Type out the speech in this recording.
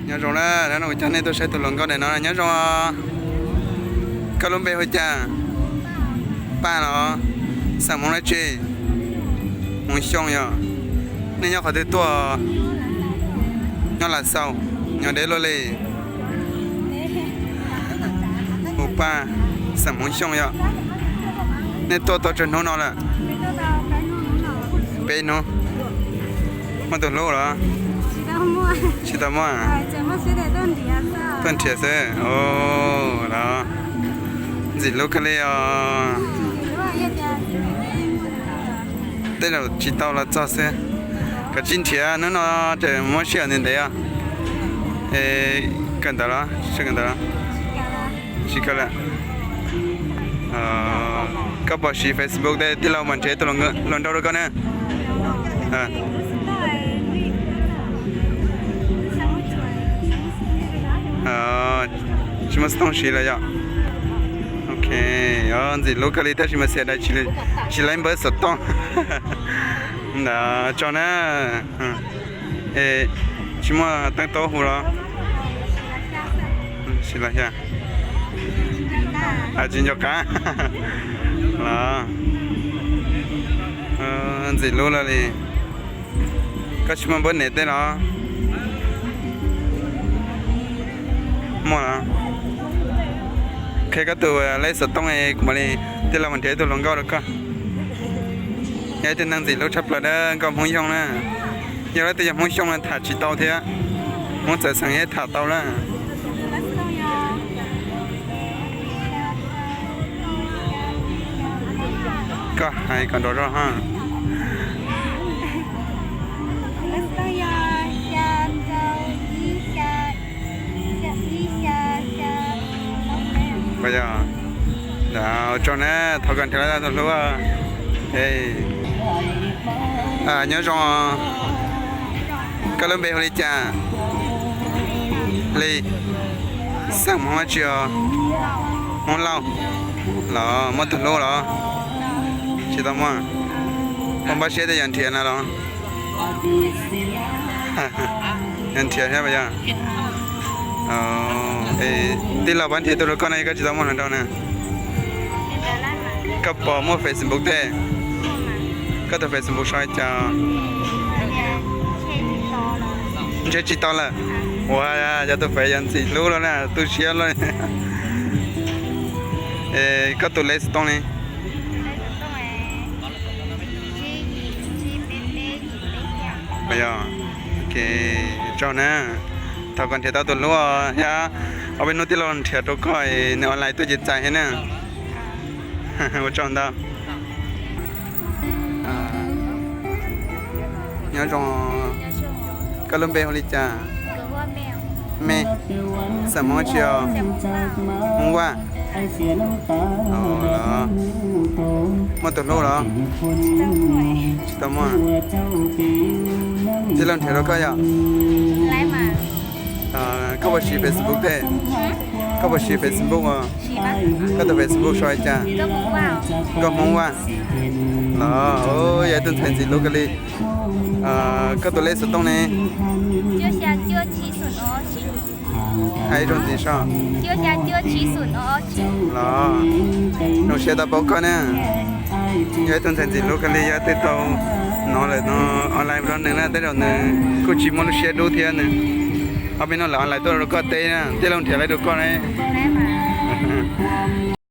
Nyob zoo na, no kuv coj nej tuaj saib tus hluas nkauj ntawm no, nyob zoo. Koj lub npe hu cas? Paj los? Xeem Hmoob dab tsi? Hmoob Xyooj yom. Nej nyob qhov twg tuaj? Nyob Las Xaus, nyob deb luaj li. Hu Paj, xeem Hmoob Xyooj yom. Nej tuaj tau tsawg hnub no lawm? Peb hnub. Muaj tus hlub los? Tsis tau muaj. Tuaj nrhiav xwb los? Ntxim hlub kawg li os. Tej zaum tsis tau los txog xwb. Koj tsis nrhiav hnub no, ces muab sij hawm ntev ntev os. Kawm ntawv los? Kawm ntawv los? Tsis kawm lawm. Koj puas siv Facebook tej? Tij laug mas nrhiav tus hluas nraug rau koj na. Tsis muaj xov tooj siv lawm yom. Ok, ntxim hlub kawg li tab sis mas xiam dais tsis laib npawb xov tooj. Ntawd tso na. Tsis muaj teeb tub hu los? Siv los xya. Tsis nco qab los? Ntxim hlub lawm li. Koj tsis muaj npawb niam tej los? Muaj los? Qhia koj tus lej xov tooj, kuv mam li tij laug mus nrhiav ib tug hluas nkauj rau koj. Yog ib tug neeg ntxim hlub tshaj plaws na, nkauj Hmoob Xyooj na. Yog leej twg yog Hmoob Xyooj no tham tsis tau thiab, Hmoob txawv xeem thiab tham tau na. Koj hais kom nrov zog ha. Ua tsaug na, thov kom nrhiav tau tus hlub. Nyob zoo, koj lub npe hu li cas? Li, xeem Hmoob dab tsi os? Hmoob Lauj los? Muaj tus hlub los? Tsis tau muaj. Puas npaj siab tej yog nrhiav na los? Yog nrhiav thiab puas yog? Tij laug pab nrhiav tus rau koj na, koj tsis tau muaj hluas nraug na. Koj puas muaj Facebook tej? Koj tus Facebook sau li cas? Ntshe tsis tau lawm. Ua, yog tus fev yog ntxim hlub lawm na, tu siab lawm. Koj tus lej xov tooj li? Yog, tsaug na. Thov kom nrhiav tau tus hlub thiab, ob peb hnub tij laug nrhiav rau koj, nws online tuaj ces txais thiab na. Ua tsaug ntau. Nyob zoo, koj lub npe hu li cas? Me, xeem Hmoob dab tsi os? Hmoob Vaj. Muaj tus hlub los? Tsis tau muaj. Tij laug nrhiav rau koj yom? Koj puas siv Facebook tej? Koj puas siv Facebook os? Koj tus Facebook sau li cas? Nkauj Hmoob Vaj los? Yog ib tug ntxhais ntxim hlub kawg li. Koj tus lej xov tooj ne? Hais ib zaug ntxiv soj. Los, zoo siab tau paub koj na. Yog ib tug ntxhais ntxim hlub kawg li, yog twb tau hnov lawm no, online rau nws na, tej zaum nws kuj tsis muaj lub siab dub thiab nws. Ob peb hnub lawm online tuaj rau koj teb na, tij laug nrhiav lawv rau koj ne.